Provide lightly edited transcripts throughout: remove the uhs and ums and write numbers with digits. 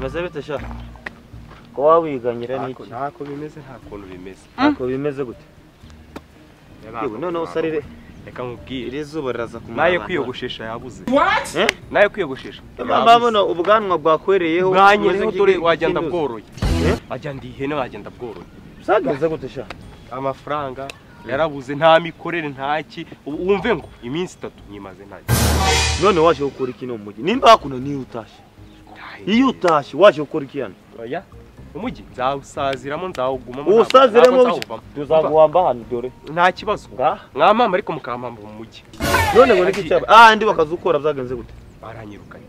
Bimeze bite sha? Ko wawiganyira niki? Ntako bimeze, nta kuntu bimeze. Ntako bimeze gute? Yewe none usarire. Reka nkubwire. Iri zuba riraza kumara. Naye kwiyogoshesha yabuze. What? Naye kwiyogoshesha. Mama ubwanwa bwakwereyeho. Bwanyereho dore wagenda bworoye. Wagenda ihene wagenda bworoye. Byagenze gute sha? Amafaranga yarabuze, nta mikorere ntaki. Wumve ngo iminsi 3 nyimaze ntaki. None waje gukora iki no mujyi? Nimba hakuno niyo utashye. Iyo utashye waje gukora iki hano? Oya. Umujyi nzawusaziramo nzawugumamo. Usaziremo tuzaguhamba hano dore. Nta kibazo. Mwamama ariko mukampamba mu mujyi. None ngo niki cyaba? Ah ndi bakazukora byagenze gute? Baranyirukanye.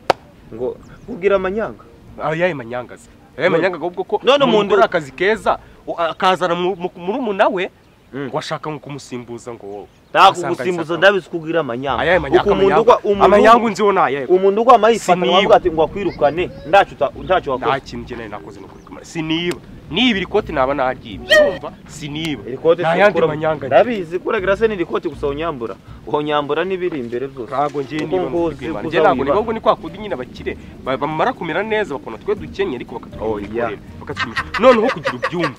Ngo ubwira amanyanga. Ah yaye manyanga se. Yaye manyanga ahubwo ko none umuntu ukora akazi keza akazana murumuna we ngo ashaka kumusimbuza ngo wowe. Ndakugusimbuza ndabizi kugira amanyanga. Amanyangu nziho naye. Umuntu ugwa amayifata wavuga ati ngo akwirukane ndacu ntacyo wakoze. Nta kintu ngeneye nakoze no kuri kumara. Siniba. Niba iri koti naba naryibye. Urumva siniba. Nta yandi manyanga. Ndabizi kuragira se ni koti gusa unyambura. Unyambura nibiri imbere byose. Ntago ngiye niba. Ngiye ntago niba ni kwa kundi nyine abakire bamara kumera neza bakona twe dukenye ariko bakatwikorera. Bakatwimira. Noneho kugira ubyumve.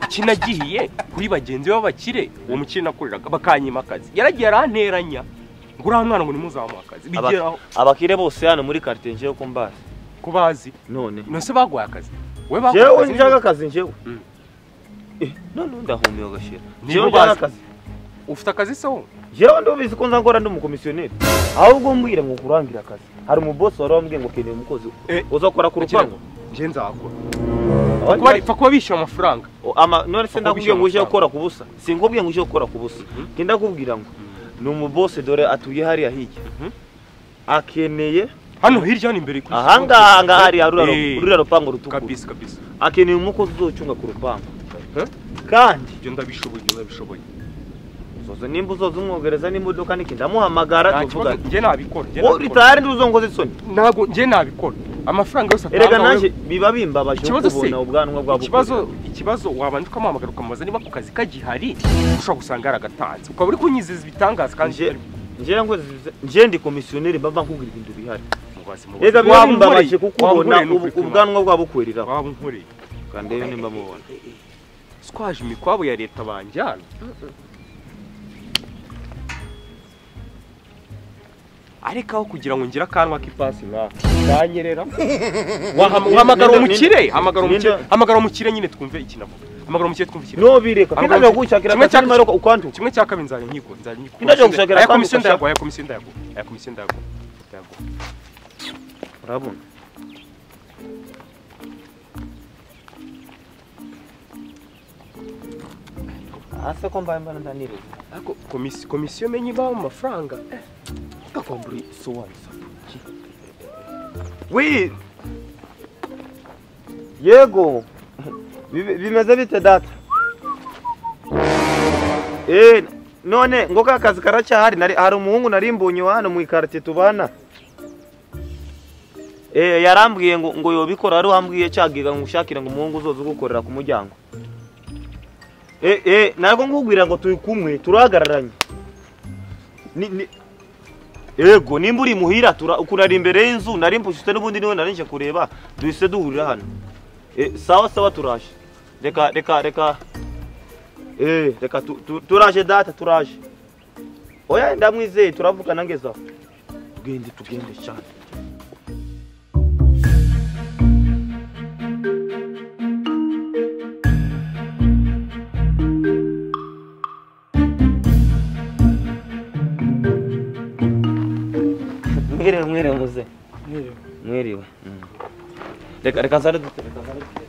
Kinagiye kuri bagenzi b'abakire uwo mukire nakoreraga bakanyima akazi. Yaragiye aranteranya ngo uriya mwana ngo nimuzamuha akazi. Bigeraho abakire bose hano muri quartier njewe ko mbazi. Kubazi none nose baguhaye akazi. We baguhaye akazi. Jewe nshaka akazi njewe. None ndahumiye gashira. Jewe nshaka akazi. Ufite akazi se wowe? Jewe ndobizi ko nzangora ndi umukomisiyoneri. Ahubwo mbwira ngo kurangira akazi. Hari umuboss wari wambwiye ngo keneye umukozi uzakora ku rupango. Nje nzakora. Kuba kuba bishyura amafaranga. Ama none se ndakubwiye ngo uje gukora kubusa. Sinkubwiye ngo uje gukora kubusa. Kinda kubwira ngo ni umuboss dore atuye hariya hirya. Akeneye hano hirya hano imbere kuri. Ahanga anga hariya rura rupango rutukura. Kabisa kabisa. Akeneye umukozi uzocunga ku rupango. Kandi ibyo ndabishoboye, ibyo ndabishoboye. Uzoza nimba uzoza umwogereza n'imodoka niki ndamuhamagara tuvuga. Nje nabikora. Wowe ritayari nduzongoze isoni. Ntago nje nabikora. Amafaranga yose atanga. Erega nanje biba bimbabaje kubona ubwanwa bwa ikibazo wabanje ukamuhamagara ukamubaza niba ku kazi kagihari ushobora gusanga yaragatanze. Ukaba uri kunyizeza ibitangaza kandi nje ngo nje ndi komisiyoneri baba nkubwira ibintu bihari. Erega biba bimbabaje kukubona ubwanwa bwa bukwerira. Waba unkoreye. Kandi nimba mubona. Squash imikwabo ya leta banjyana. Ariko aho kugira ngo ngira akanwa k'ipasi nka ndanyerera wahamagara umukire, hamagara umukire, hamagara umukire nyine twumve ikinavuga. Hamagara umukire twumve ikinavuga. No bireka kindaje gushakira akazi maroko ukwantu. Kimwe cya kabiri nzanye nkiko, nzanye nkiko. Kindaje gushakira aya komisiyo ndayaguha, aya komisiyo ndayaguha, aya komisiyo ndayaguha. Ndayaguha. Urabona? Asa ko mbaye mbana ndanireze. Ariko komisiyo menye iba mu mafaranga. Kakwamburi sowanza. Oui. Yego. Bimeze bite data? None ngo ka kazi karacyahari nari hari umuhungu narimbonye hano mu quartier tubana. Yarambwiye ngo ngo yobikora ari wambwiye cyagiga ngo ushakira ngo umuhungu uzoza gukorera ku muryango. Narwo nkubwira ngo turi kumwe turahagararanye. Ni Ego nimba uri muhira ukunari imbere y'inzu nari mpushite n'ubundi niwe narinje kureba duhise duhurira hano. Sawa sawa turaje. Reka reka reka. Reka turaje data turaje. Oya ndamwizeye turavugana ngeza. Tugende tugende cyane. Mwiriwe mwiriwe muze. Mwiriwe. Mwiriwe. Reka reka zare dute, reka zare dute.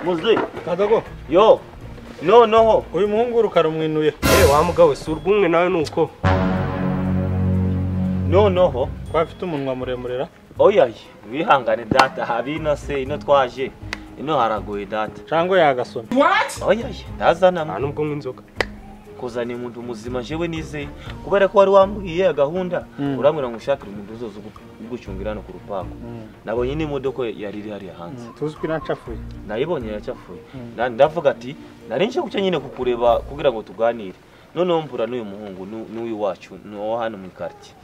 Muze. Kadago. Yo. No no. Uyu muhungu rukarumwinuye. Wa mugabo si urwumwe nawe nuko. No no. Kwa afite umunwa muremurera. Oya, wihangane data habino se ino twaje. Ino haragoye data. Cyangwa yagasoma. What? Oya, ndazana nta nubwo nk'inzoga. Kuzana umuntu muzima jewe nizeye kubera ko wari wambwiye gahunda urambwira ngo ushakire umuntu uzoza ugucungira no ku rupango. Nabonye n'imodoka yari iri hariya hanze. Tuzi ko iracafuye. Nayibonye yacafuye. Ndavuga ati nari nje gucya nyine kukureba kugira ngo tuganire. Noneho mbura n'uyu muhungu n'uyu wacu n'uwo hano mu quartier.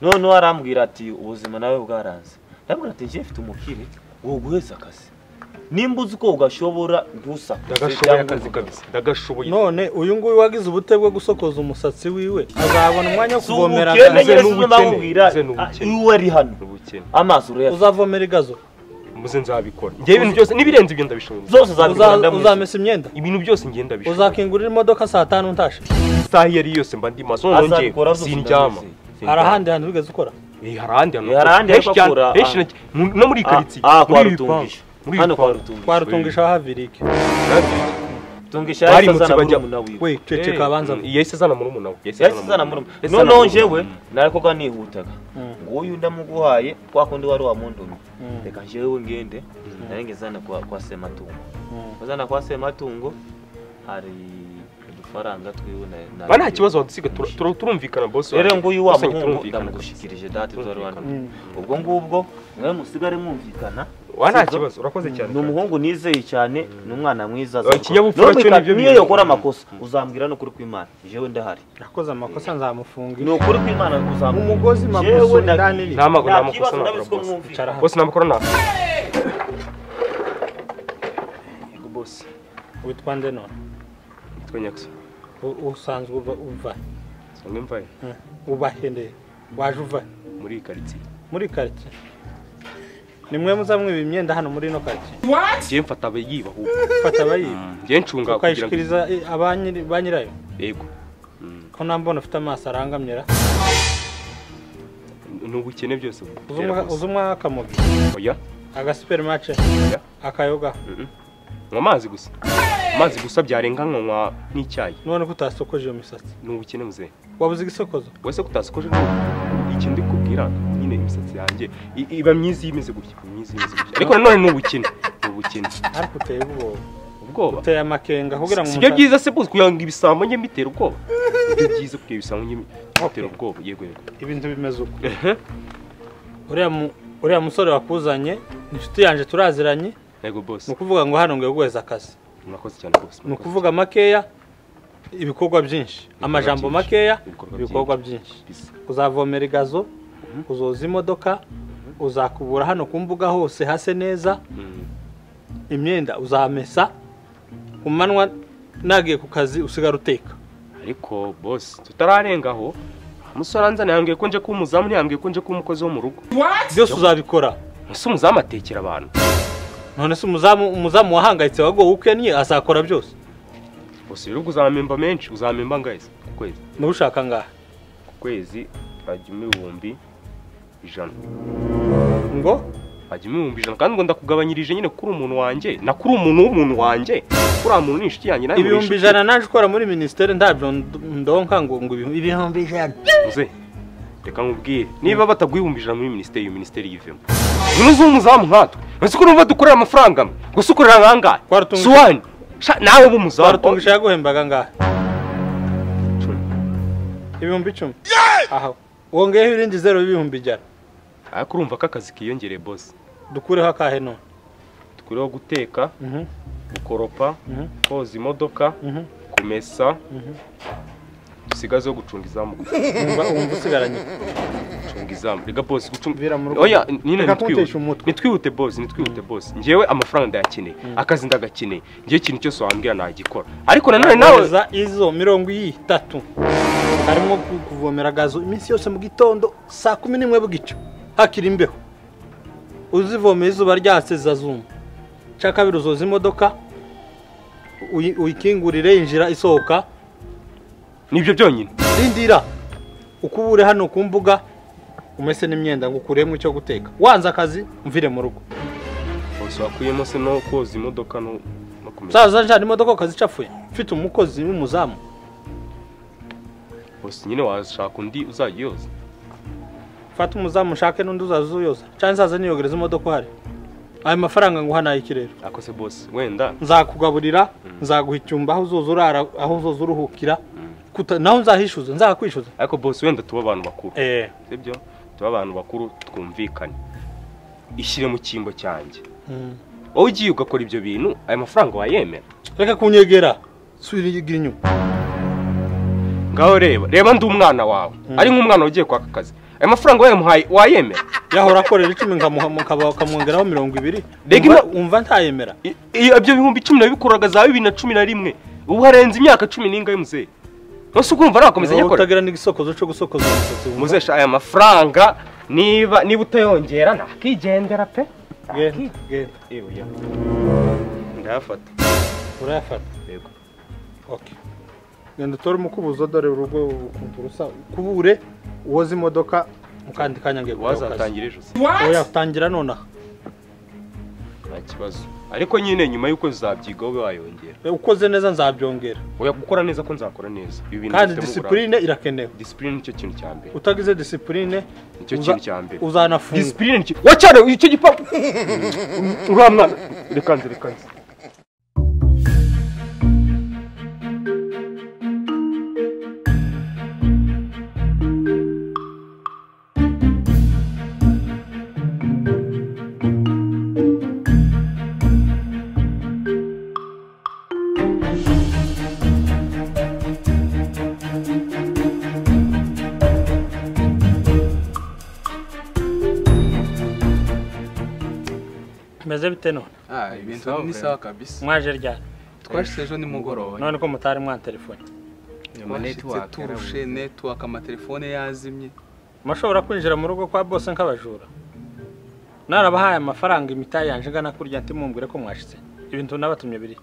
Noneho arambwira ati ubuzima nawe bwaranze. Ndabwira ati nje mfite umukire woguheza akazi. Nimba uzi ko ugashobora ntusa. Ndagashoboye akazi kabisa. Ndagashoboye. None uyu nguyu wagize ubute bwo gusokoza umusatsi wiwe azabona umwanya wo kuvomera agazo. Uwe ari hano. Amazi uraya. Uzavomera igazo. Muze nzabikora. Ngiye ibintu byose nibirenze ibyo ndabishoboye. Zose zabikora ndamwe. Uzamesa imyenda. Ibintu byose ngiye ndabishoboye. Uzakingurira imodoka saa 5 ntashe. Isaha iyo ari yose mba ndi maso nongeye sindyama. Arahandi hantu wigeze ukora? Harahandi hantu. Harahandi ariko akora. No muri quartier. Muri Rutungisha. Hano kwa Rutungisha. Kwa Rutungisha havirike. Tungisha yahise azana murumuna wiwe. We ceceka abanza. Yahise azana murumuna we. Yahise azana murumuna. Noneho njyewe narikoga nihutaga. Nguyu ndamuguhaye kwa kundi wari wamundumye. Reka njyewe ngende narengezana kwa Sematungo. Bazana kwa Sematungo hari udufaranga twiwe na Ba nta kibazo wadusiga turumvikana boss. Rero nguyu wa muhungu ndamugushikirije date twarwana. Ubwo ngubwo mwe musigare mwumvikana. Wa nta kibazo urakoze cyane. Ni umuhungu nizeye cyane, ni umwana mwiza. Ikinyabupfura cyo nibyo niyo yakora amakosa uzambwira no kuri kw'Imana. Jewe ndahari. Yakoze amakosa nzamufunga. Ni ukuri kw'Imana uzambwira. Umugozi makosa ndani. Nta makosa nakora. Boss namakora na. Yego boss. Witwa nde none? Witwa Nyakso. Usanzwe uva? Sanzwe mvaye. Ubahende. Waje uva? Muri quartier. Muri quartier. Nimwe muzamwiba imyenda hano muri no quartier. Ngiye mfata abayiba ahubwo. Mfata abayiba. Ngiye ncunga kugira ngo abanyiri banyirayo. Yego. Ko nambona ufite amaso arangamyera. N'ubukene byose. Uzumwa akamogi. Oya. Aga supermarché. Oya. Akayoga. Nywa amazi gusa. Amazi gusa byarenga nkanywa n'icyayi. None ko utasokoje iyo misatsi. N'ubukene muzehe. Wabuze igisokozo? Wese ko utasokoje iki ndi kubwira nyine imisatsi yanjye iba myiza imeze gutya, myiza imeze gutya. Ariko nanone n'ubukene, n'ubukene. Ariko uteye ubwoba. Ubwoba. Uteye amakenga kugira ngo sibyo byiza se bose kuyanga ibisambo njye mbitera ubwoba. Ibyo byiza kugira ibisambo njye mbitera ubwoba. Yego yego. Ibintu bimeze uko. Uriya musore wakuzanye inshuti yanje turaziranye. Yego boss. Nukuvuga ngo hano ngo guheza akazi. Murakoze cyane boss. Nukuvuga makeya ibikorwa byinshi, amajambo makeya ibikorwa byinshi. Uzavomera igazo, uzoza imodoka, uzakubura hano ku mbuga hose hase neza. Imyenda uzamesa, kumanwa nagiye ku kazi usigara uteka. Ariko boss tutararengaho umusore anzana yambwiye ko nje kuba umuzamu, ntiyambwiye ko nje kuba umukozi wo mu rugo. Byose uzabikora. Ese umuzamu atekera abantu? None se umuzamu wahangayitse wagowe ukennye azakora byose? Boss rero uzamemba menshi, uzamemba ngahe ku kwezi? Nushaka ngahe? Ku kwezi ajya 100,000. Ngo? Ajya 100,000 kandi ngo ndakugabanyirije nyine kuri umuntu wanjye, na kuri umuntu w'umuntu wanjye. Kuri umuntu ni inshuti yanjye nawe. 100,000 naje ukora muri ministere ndabyo ndonka ngo 100,000. Muze reka nkubwire niba bataguha 100,000 muri ministere, iyo ministere yivemo. Nuzi umuzamu nkatwe. Ese ko urumva dukorera amafaranga amwe? Gusa ukorera nkangahe? Suwani. Nawe bumuzamu. Warutungisha yaguhembaga ngahe? 10,000. Aha. Wongeyeho irindi 0 100,000. Ariko urumva ko akazi kiyongereye boss. Dukureho akahe none? Dukureho guteka, gukoropa, koza imodoka, kumesa. Dusigaze gucunga izamu. Umva usigaranye. Gucunga izamu. Rega boss gucunga. Oya nyine nitwihute boss, nitwihute boss. Njewe amafaranga ndayakeneye, akazi ndagakeneye. Ngiye ikintu cyose wambwira nagikora. Ariko nanone nawe za izo 30 harimo kuvomera gazo iminsi yose mu gitondo saa 11 bw'ico hakiri imbeho. Uzivomera izuba ryatse zazuma. Cya kabiri uzoza imodoka uyikingurire injira isohoka. Nibyo byonyine. Rindira ukubure hano ku mbuga umese n'imyenda ngo ukuremo icyo guteka. Wanza akazi mvire mu rugo. Bose wakuyemo se no koza imodoka no kumesa. Saza njana imodoka ukazicafuye. Mfite umukozi w'umuzamu. Bose nyine washaka undi uzayiyoza. Fata umuzamu ushake n'undi uzazuyoza. Cyangwa nzaza niyogereza imodoka uhari. Ayo mafaranga nguha nayiki rero? Akose boss wenda nzakugaburira, nzaguha icyumba aho uzoza urara, aho uzoza uruhukira. Naho nzahishuza, nzakwishuza. Ariko boss wenda tuba abantu bakuru. Sibyo? Tuba abantu bakuru twumvikane. Ishyire mu cyimbo cyanjye. Wowe ugiye ugakora ibyo bintu, ayo mafaranga wayemera? Reka kunyegera. Subira inyuma. Ngaho reba ndi umwana wawe. Ari nk'umwana ugiye kwaka akazi. Aya mafaranga wayamuhaye wayemera? Yahora akorera 10 nkamuha mukamwongeraho 20. Umva ntayemera. Ibyo bihumbi 10 nabikoraga za 2011. Ubu harenze imyaka 10 n'ingahe muzehe? Nose ukumva nakomeza nyakora. Utagira n'igisokozo cyo gusokoza umusatsi. Muzehe aya mafaranga niba utayongera nakigendera pe. Genda. Ewe ya. Ndayafata. Urayafata? Yego. Okay. Genda utore umukubuzo dore urugo ukuntu rusa kubure uwoza imodoka mukandi kanya ngiye wazatangira ejo se. Oya tangira nonaha. Nta kibazo. Ariko nyine nyuma yuko uzabyigaho wayongera. Ukoze neza nzabyongera. Oya gukora neza ko nzakora neza. Ibi bintu kandi discipline irakenewe. Discipline nicyo kintu cya mbere. Utagize discipline nicyo kintu cya mbere. Uzanafunga. Discipline nicyo. Wacyane icyo gipapu. Uriya mwana reka nze. Meze bite none? Ibintu ni sawa kabisa. Mwaje ryari? Twashyize ejo nimugoroba. None ko mutari mwantelefone? Network turushe network amatelefone yazimye. Mashobora kwinjira mu rugo kwa boss nk'abajura. Narabahaye amafaranga imitayi yanje ngana kurya nti mumbwire ko mwashitse. Ibintu nabatumye biri.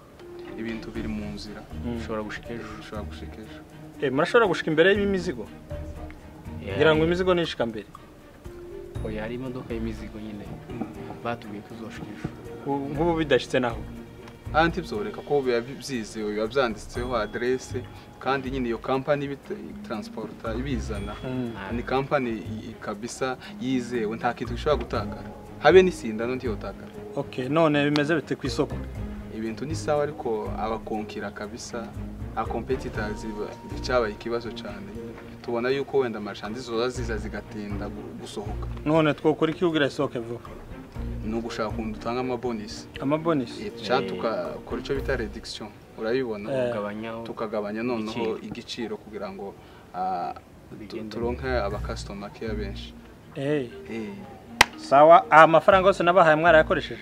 Ibintu biri mu nzira. Ushobora gushika ejo, ushobora gushika ejo. Murashobora gushika imbere y'imizigo? Ngira ngo imizigo nishika mbere. Oya hari imodoka y'imizigo nyine. Batubwiye ko uzoshika ejo. Nk'ubu bidashitse naho. Anti byoreka ko biba byizewe biba byanditseho adresse kandi nyine iyo company transporta ibizana. Ni company kabisa yizewe nta kintu gishobora gutakara. Habe n'isinda no ntiyotakara. Okay, none bimeze bite ku isoko? Ibintu ni sawa ariko abakonkira kabisa a competitors cyabaye ikibazo cyane. Tubona yuko wenda marchandise zoza ziza zigatinda gusohoka. None twokora iki kugira isohoke vuba? No gushaka ukuntu dutanga amabonus. Amabonus? Cyangwa tukakora icyo bita reduction. Urabibona? Tukagabanya noneho igiciro kugira ngo turonke aba customer care benshi. Sawa, amafaranga yose nabahaye mwarayakoresheje?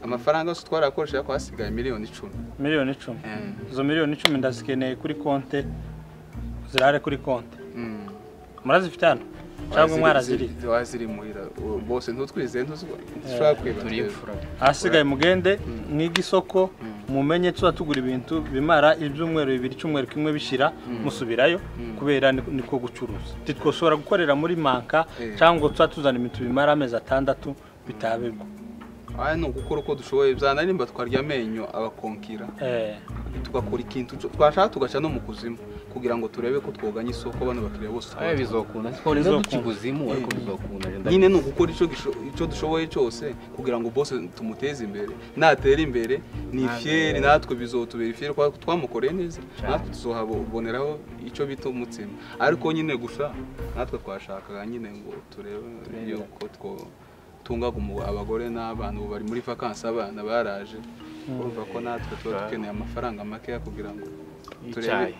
Amafaranga yose twarakoresheje ko hasigaye miliyoni 10. Miliyoni 10. Izo miliyoni 10 ndazikeneye kuri konte. Zirare kuri konte. Murazifite hano? Cyangwa mwaraziri? Waziri muhira bose ntutwizeye ntushobora kwiba. Ahasigaye mugende mwige isoko mumenye tuza tugura ibintu bimara ibyumweru bibiri cyumweru kimwe bishira musubirayo kubera niko gucuruza. Titwoshobora gukorera muri manka cyangwa tuza tuzana ibintu bimara amezi 6 bitabirwa. Aya no gukora uko dushoboye byanarimba twarya amenyo abakonkira. Tugakora ikintu twashaka tugaca no mu kuzimu kugira ngo turebe ko twoganya isoko bano bakiriya bose. Aya bizokunda siko dukiguzimu ariko bizokunda. Nyine no gukora ico dushoboye cyose kugira ngo bose tumuteze imbere. Natera imbere ni fier natwe bizotubera fier kwa twamukoreye neza. Natwe tuzohaboneraho ico bita umutsima. Ariko nyine gusa natwe twashakaga nyine ngo turebe yuko two tunga abagore n'abana bari muri vacances abana baraje. Urumva ko natwe tuba dukeneye amafaranga make kugira ngo turebe.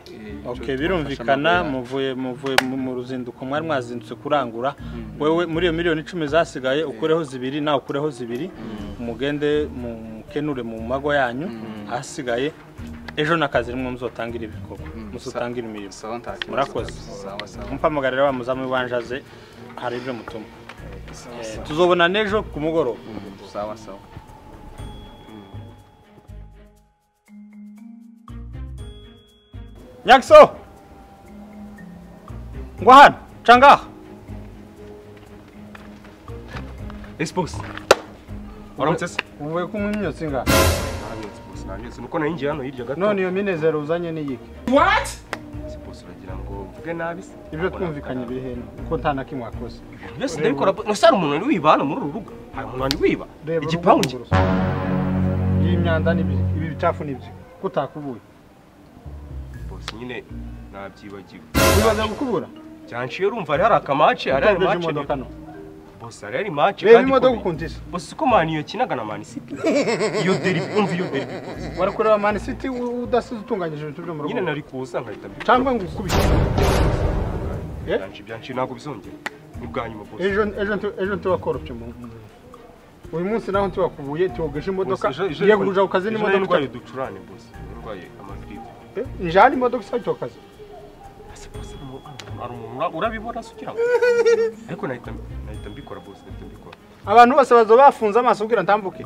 Okay, birumvikana muvuye mu ruzinduko mwari mwazindutse kurangura. Wewe muri iyo miliyoni 10 zasigaye ukureho 2 nawe ukureho 2 mugende mukenure mu mago yanyu ahasigaye ejo nakazi rimwe muzotangira ibikorwa muzotangira imirimo. Murakoze. Mumpamagarira wa muzamu wibanjaze hari ibyo mutuma. Tuzobona nejo ku mugoroba. Sawa sawa. Nyakso! Ngwa hano, cangaha. Espos. Waramutse se? Uvuye kunywa imyotsi ngaha? Nta myotsi, nuko nayinjiye hano hirya gato. None iyo minezero uzanye ni yiki? What? Espos uragira ngo mvuge nabi se? Ibyo twumvikanye biri heno, kuko nta na kimwe wakoze. Byose ndabikora, nose hari umuntu wiba hano muri uru rugo? Hari umuntu wiba? Igipangu. Iyi myanda ni ibi bicafu nibyo, ko utakubuye. Nyine nabyibagiwe. Wibaza gukubura? Cyanciye urumva hari akamace, hari amace. Imodoka no. Boss ari match kandi imodoka ukundisha. Boss ko Man iyo kinaga na Man City. Iyo derby umva iyo derby boss. Warakorera Man City udasize utunganyije ibintu byo mu rugo. Nyine nari kuza nkahita mbikora. Cyangwa ngo ukubite. Byanshi ntabwo bizongera. Ni bwa nyuma boss. Ejo ntiwakoropye mu. Uyu munsi naho ntiwakubuye tiwogeje imodoka. Ngiye kuja ku kazi n'imodoka. Ndwaye ducurane boss. Ndwaye amagripe. Njani imodoka isajya ku kazi. Urabibona se ugira ngo ariko nahita mbikora boss nahita mbikora. Abantu bose bazo bafunze amaso kugira ntambuke.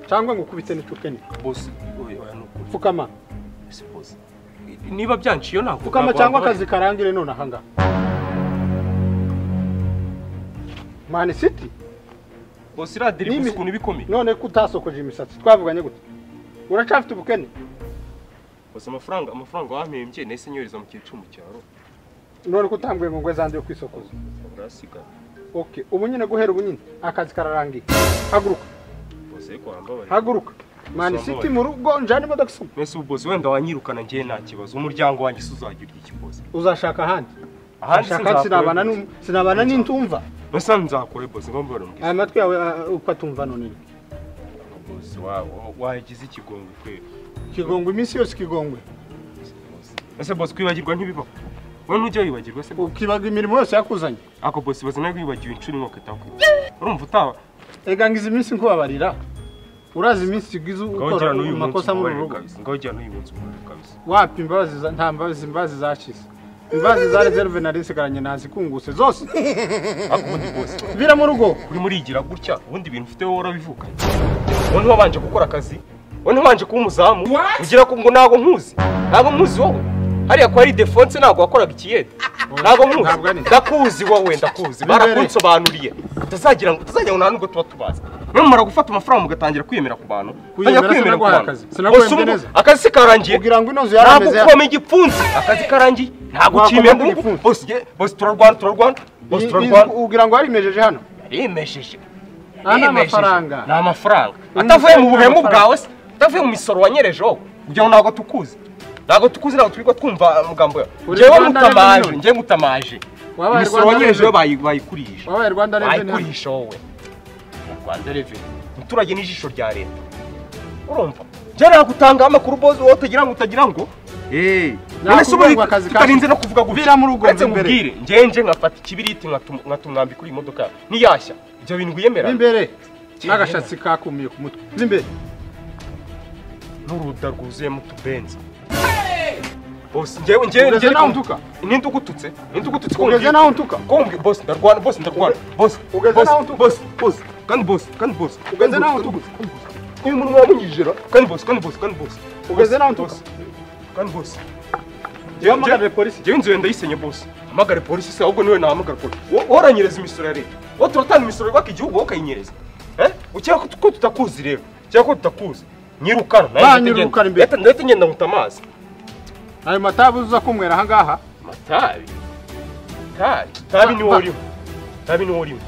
Cyangwa ngo ukubite n'icukene. Boss oya nuko. Fukama. Ese boss niba byanciyo ntabwo fukama cyangwa akazi karangire none ahanga. Man City. Boss ira derby ukuntu bikomeye. None ko utasokoje imisatsi twavuganye gute? Uracafite ubukene? Boss amafaranga wampembye nahise nyohereza mu cyiciro mu cyaro. None ko utambwiye ngo ngwe zandi yo kwisokoza. Urasiga. Okay, ubu nyine guhera ubu nyine akazi kararangiye. Haguruka. Boss ariko wambabaye. Haguruka. Man City mu rugo njani imodoka isoma. Mbese ubu boss wenda wanyirukana ngiye nta kibazo. Umuryango wanjye uzagira iki boss? Uzashaka ahandi. Ahandi sinabana n'intumva. Boss nzakore boss ngomba mbwira. Aya matwi yawe uko atumva none. Boss wagize ikigongwe kweli. Kigongwe iminsi yose kigongwe. Ese boss kwibagirwa ntibibaho. Wowe ntujya wibagirwa se? Ukibaga imirimo yose yakuzanye. Ako boss bazana kwibagiwe inshuro imwe ukatakwita. Urumva utaba. Ega ngize iminsi nkubabarira. Urazi iminsi igize ukora amakosa mu rugo. Ngojya n'uyu munsi kabisa. Wapi imbabazi nta mbabazi zashize. Imbabazi za reserve nari nsigaranye nazikunguse zose. Ako ubundi boss. Vira mu rugo. Uri murigira gutya ubundi ibintu ufite wowe urabivukanye. Wowe ntiwabanje gukora akazi. Wowe ntiwabanje kuba umuzamu. Ugira ko ngo ntago nkuzi. Ntago nkuzi wowe. Hariya kwa ari defonse ntago wakoraga ikiyede. Ntago nkuzi. Ndakuzi wowe ndakuzi. Barakunsobanuriye. Utazagira ngo nta nubwo tuba tubazi. Numara gufata amafaranga mugatangira kwiyemera ku bantu. Kwiyemera ku bantu. Sinaguhembye neza. Akazi karangiye. Kugira ngo inozu yarameze. Ntabwo ukoma igipfunsi. Akazi karangiye. Ntabwo ukimemba. Boss turarwana. Boss turarwana. Ugira ngo yarimejeje hano. Yarimejeje. Ana amafaranga. Ni amafaranga. Atavuye mu buhemu bwawe se. Atavuye mu misoro wanyereje wowe. Kugira ngo ntabwo tukuzi. Ntabwo tukuzi ntabwo twirwa twumva amagambo yawe. Njyewe ngutamaje. Imisoro wanyereje bayikurisha. Wabaye Rwanda Revenue. Bayikurisha wowe. Rwanda Revenue. Umuturage n'ijisho rya leta. Urumva? Njye nagutanga amakuru boss wowe utagira ngo none se ubu tutarinze no kuvuga gutya. Vira mu rugo mbere. Ngenje nkafata ikibiriti nkatumwambi kuri imodoka niyashya. Ibyo bintu wiyemera. Imbere. N'agashatsi kakumiye ku mutwe. Imbere. N'uruda rwuzuyemo utubenzi. Boss njyewe naho ntuka. Ninde ugututse? Ninde ugututse? Ugeze naho ntuka. Kombwe boss ndarwana boss ndarwana. Boss ugeze naho ntuka. Boss kandi boss ugeze naho ntuka. Uyu muntu wamunyijira. Kandi boss ugeze naho ntuka. Kandi boss. Hamagare polisi. Njyewe inzu ndayisenye boss. Hamagare polisi se ahubwo niwe nahamagara polisi. Woranyereza imisoro ya leta. Wowe turatanga imisoro yubaka igihugu wowe ukayinyereza. Ukeka ko tutakuzi rero. Cyangwa ko tutakuzi. Nyirukana. Banyirukana imbere. Ndahita ngenda nkuta amazi. Ayo matabi uza kunywera aha ngaha. Matabi? Tabi ni wowe uriho. Tabi ni wowe uriho.